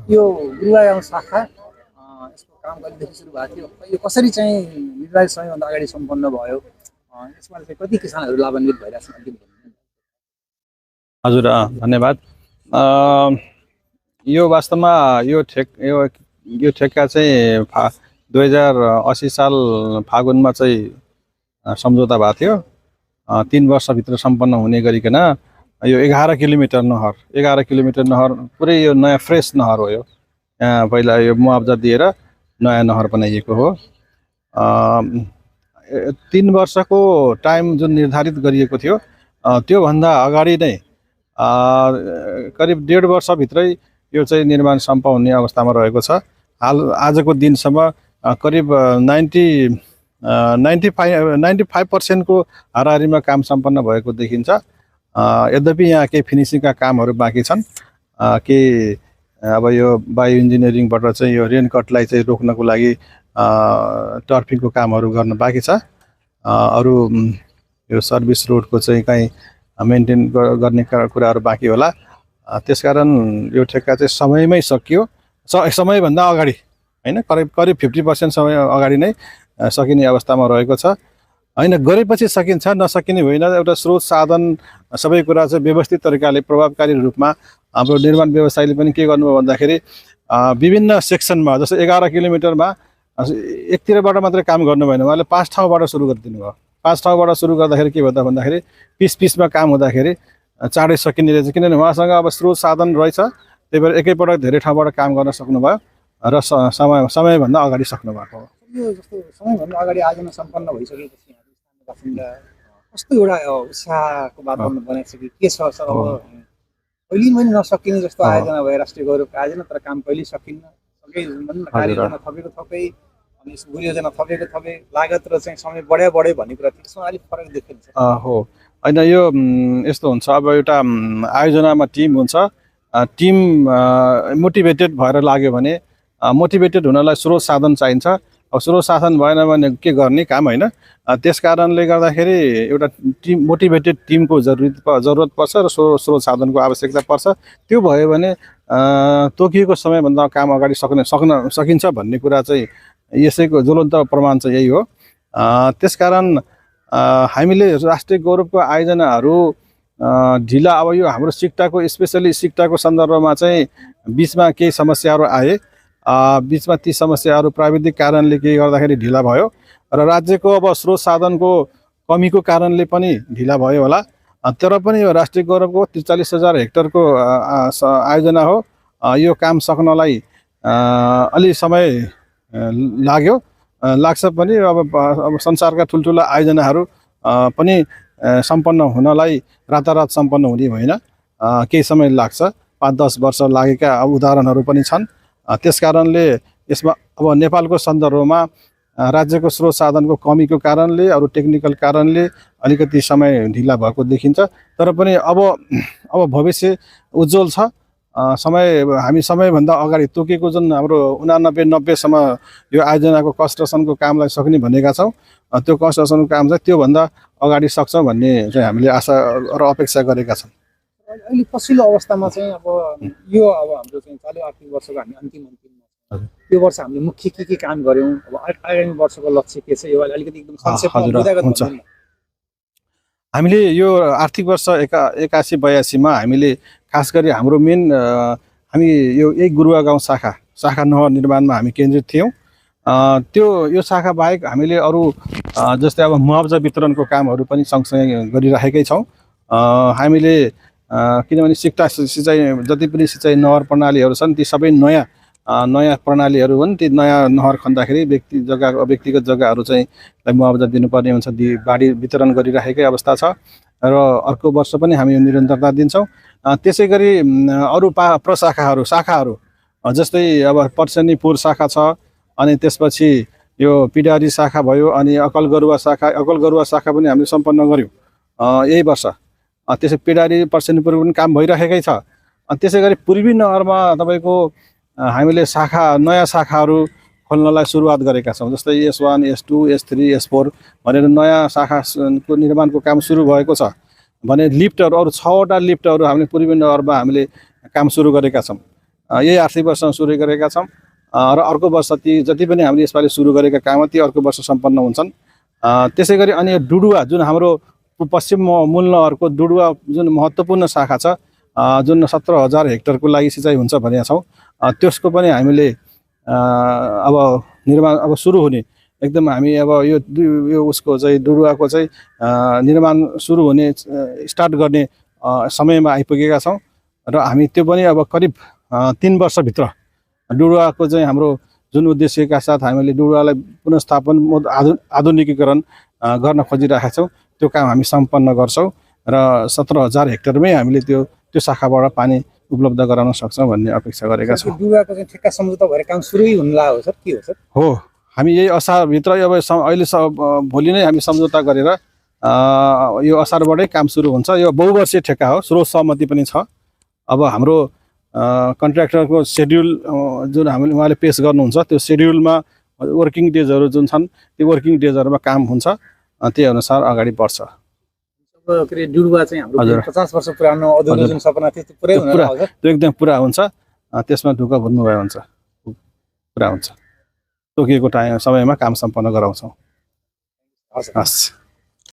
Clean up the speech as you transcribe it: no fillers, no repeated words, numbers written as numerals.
यो गुरुवा गाउँ शाखा यसको काम कहिलेदेखि सुरु भएको थियो, यो कसरी चाहिँ निर्धारित समयभन्दा अगाडि सम्पन्न भयो, यसमा चाहिँ कति किसानहरू लाभान्वित भइरहेछन् अलिकति भन्नु। हजुर, धन्यवाद। यो वास्तवमा यो ठेक्का चाहिँ 2080 साल फागुनमा चाहिँ सम्झौता भएको थियो। 3 वर्षभित्र सम्पन्न हुने गरिकन यो 11 किलोमिटर नहर पुरै यो नयाँ फ्रेस नहर हो। यो यहाँ पहिला यो मुआवजा दिएर नयाँ नहर बनाइएको हो। 3 वर्षको टाइम जुन निर्धारित गरिएको थियो त्योभन्दा अगाडि नै करिब 1.5 वर्षभित्रै यो चाहिँ निर्माण सम्पन्न हुने अवस्थामा रहेको छ। हाल आजको दिनसम्म करिब 95% को हाराहारीमा काम सम्पन्न भएको देखिन्छ। यद्यपि यहाँ केही फिनिसिङका कामहरू बाँकी छन्। के अब यो बायो इन्जिनियरिङबाट चाहिँ यो रेनकटलाई चाहिँ रोक्नको लागि टर्फिङको कामहरू गर्न बाँकी छ। अरू यो सर्भिस रोडको चाहिँ कहीँ मेन्टेन गर्ने कुराहरू बाँकी होला। त्यसकारण यो ठेक्का चाहिँ समयमै सकियो। समयभन्दा अगाडि हैन, करिब 50% समय अगाडि नै सकिने अवस्थामा रहेको छ। हैन, गरेपछि सकिन्छ, नसकिने होइन। एउटा स्रोत साधन सबै कुरा चाहिँ व्यवस्थित तरिकाले प्रभावकारी रूपमा हाम्रो निर्माण व्यवसायले पनि के गर्नुभयो भन्दाखेरि विभिन्न सेक्सनमा, जस्तो 11 किलोमिटरमा एकतिरबाट मात्रै काम गर्नु भएन, उहाँले 5 ठाउँबाट सुरु गरिदिनु भयो। 5 ठाउँबाट सुरु गर्दाखेरि के भन्दा भन्दाखेरि पिसमा काम हुँदाखेरि चाँडै सकिने रहेछ। किनभने उहाँसँग अब स्रोत साधन रहेछ, त्यही भएर एकैपटक धेरै ठाउँबाट काम गर्न सक्नुभयो र समयभन्दा अगाडि सक्नु भएको हो। यो जस्तो समयभन्दा अगाडि आयोजना सम्पन्न भइसकेपछि बासिन्दा कस्तो एउटा उत्साहको वातावरण बनेको छ कि के छ सर? अब कहिले पनि नसकिने जस्तो आयोजना भयो, राष्ट्रिय गौरवको आयोजना, तर काम कहिले सकिन्न। सबै कार्ययोजना थपेको थपे अनि गुरु योजना थपेको थपे, लागत र चाहिँ समय बढ्यो भन्ने कुरा त्यसमा अलिक फरक देखिन्छ। हो, होइन, यो यस्तो हुन्छ। अब एउटा आयोजनामा टिम हुन्छ, टिम मोटिभेटेड भएर लाग्यो भने, मोटिभेटेड हुनलाई स्रोत साधन चाहिन्छ। अब स्रोत साधन भएन भने के गर्ने काम, होइन। त्यस कारणले गर्दाखेरि एउटा टिम, मोटिभेटेड टिमको जरुरत पर्छ र स्रोत साधनको आवश्यकता पर्छ। त्यो भयो भने तोकिएको समयभन्दा काम अगाडि सकिन्छ भन्ने कुरा चाहिँ यसैको ज्वलन्त प्रमाण चाहिँ यही हो। त्यसकारण हामीले राष्ट्रिय गौरवको आयोजनाहरू ढिला, अब यो हाम्रो सिक्टाको, स्पेसली सिक्टाको सन्दर्भमा चाहिँ बिचमा केही समस्याहरू आए। बिचमा ती समस्याहरू प्राविधिक कारणले के गर्दाखेरि ढिला भयो र राज्यको अब स्रोत साधनको कमीको कारणले पनि ढिला भयो होला। तर पनि यो राष्ट्रिय गौरवको 43,000 हेक्टरको आयोजना हो। यो काम सक्नलाई अलि समय लाग्छ पनि। अब संसारका ठुल्ठुला आयोजनाहरू पनि सम्पन्न हुनलाई रातारात सम्पन्न हुने होइन, केही समय लाग्छ। 5-10 वर्ष लागेका उदाहरणहरू पनि छन्। त्यसकारणले यसमा अब नेपालको सन्दर्भमा राज्यको स्रोत साधनको कमीको कारणले, अरू टेक्निकल कारणले अलिकति समय ढिला भएको देखिन्छ। तर पनि अब भविष्य उज्जवल छ। हामी समयभन्दा अगाडि तोकेको जुन हाम्रो 89-90 सम्म यो आयोजनाको कन्स्ट्रक्सनको कामलाई सक्ने भनेका छौँ, त्यो कन्स्ट्रक्सनको काम चाहिँ त्योभन्दा अगाडि सक्छ भन्ने चाहिँ हामीले आशा र अपेक्षा गरेका छौँ। अहिले पछिल्लो अवस्थामा चाहिँ अब यो हाम्रो चाहिँ चालु आर्थिक वर्षको हामी अन्तिममा यो वर्ष हामीले मुख्य के काम गर्यौँ, अब आगामी वर्षको लक्ष्य के छ, यो अलिकति एकदम संक्षेपमा बुझाइगत हुन्छ। हामीले यो आर्थिक वर्ष 81-82 मा हामीले खास गरी हाम्रो मेन हामी यो गुरुवा गाउँ शाखा नहर निर्माणमा हामी केन्द्रित थियौँ। यो शाखा बाहेक हामीले अरू जस्तै अब मुआवजा वितरणको कामहरू पनि सँगसँगै गरिराखेकै छौँ। हामीले किनभने सिँचाइ जति पनि सिँचाइ नहर प्रणालीहरू छन् ती सबै नयाँ प्रणालीहरू हुन्। ती नयाँ नहर खन्दाखेरि व्यक्तिगत जग्गाहरू चाहिँ मुआवजा दिनुपर्ने हुन्छ। बाढी वितरण गरिराखेकै अवस्था छ र अर्को वर्ष पनि हामी यो निरन्तरता दिन्छौँ। त्यसै गरी अरू शाखाहरू जस्तै अब पर्सनीपुर शाखा छ, अनि त्यसपछि यो पिडारी शाखा भयो, अनि अकलगरुवा शाखा पनि हामीले सम्पन्न गऱ्यौँ यही वर्ष। त्यसै पिडारी पर्सनीपुर पनि काम भइराखेकै छ। त्यसै गरी पूर्वी नहरमा तपाईँको हामीले नयाँ शाखाहरू खोल्नलाई सुरुवात गरेका छौँ। जस्तै S1, S2, S3, S4 भनेर नयाँ शाखाको निर्माणको काम सुरु भएको छ भने लिफ्टहरू, अरू 6वटा लिफ्टहरू हामीले पूर्वी नहरमा हामीले काम सुरु गरेका छौँ। यही आर्थिक वर्षमा सुरु गरेका छौँ र अर्को वर्ष ती जति पनि हामीले यसपालि सुरु गरेका काम ती अर्को वर्ष सम्पन्न हुन्छन्। त्यसै गरी अनि डुडुवा जुन हाम्रो पश्चिम मूल नहरको डुडुवा जुन महत्त्वपूर्ण शाखा छ जुन 17,000 हेक्टरको लागि सिँचाइ हुन्छ भनेका छौँ त्यसको पनि हामीले अब निर्माण अब सुरु हुने एकदम हामी अब यो उसको चाहिँ डुडुवाको चाहिँ निर्माण सुरु हुने स्टार्ट गर्ने समयमा आइपुगेका छौँ र हामी त्यो पनि अब करिब 3 वर्षभित्र डुडुवाको चाहिँ हाम्रो जुन उद्देश्यका साथ हामीले डुडुवालाई पुनर्स्थापन आधुनिकीकरण गर्न खोजिरहेका छौँ त्यो काम हामी सम्पन्न गर्छौँ र 17,000 हेक्टरमै हामीले त्यो शाखाबाट पानी उपलब्ध गराउन सक्छौँ भन्ने अपेक्षा गरेका छौँ। डुडुवाको चाहिँ ठेक्का सम्झौता भएर काम सुरुै हुन्ला हो सर, के हो सर? हो, हामी यही असारभित्र अब अहिले भोलि नै हामी सम्झौता गरेर यो असारबाटै काम सुरु हुन्छ। यो बहुवर्षीय ठेक्का हो, स्रोत सहमति पनि छ। अब हाम्रो कन्ट्र्याक्टरको सेड्युल जुन उहाँले पेस गर्नुहुन्छ त्यो सेड्युलमा वर्किङ डेजहरू जुन छन् त्यो वर्किङ डेजहरूमा काम हुन्छ, त्यही अनुसार अगाडि बढ्छ। डुडुवा चाहिँ हाम्रो 50 वर्ष पुरानो अधुरो जुन सपना थियो त्यो पुरै हुन लाग्छ, त्यो एकदम पुरा हुन्छ। त्यसमा ढुक्क भन्नुभयो हुन्छ, पुरा हुन्छ। तोकिएको समयमा काम सम्पन्न गराउँछौँ। हस्।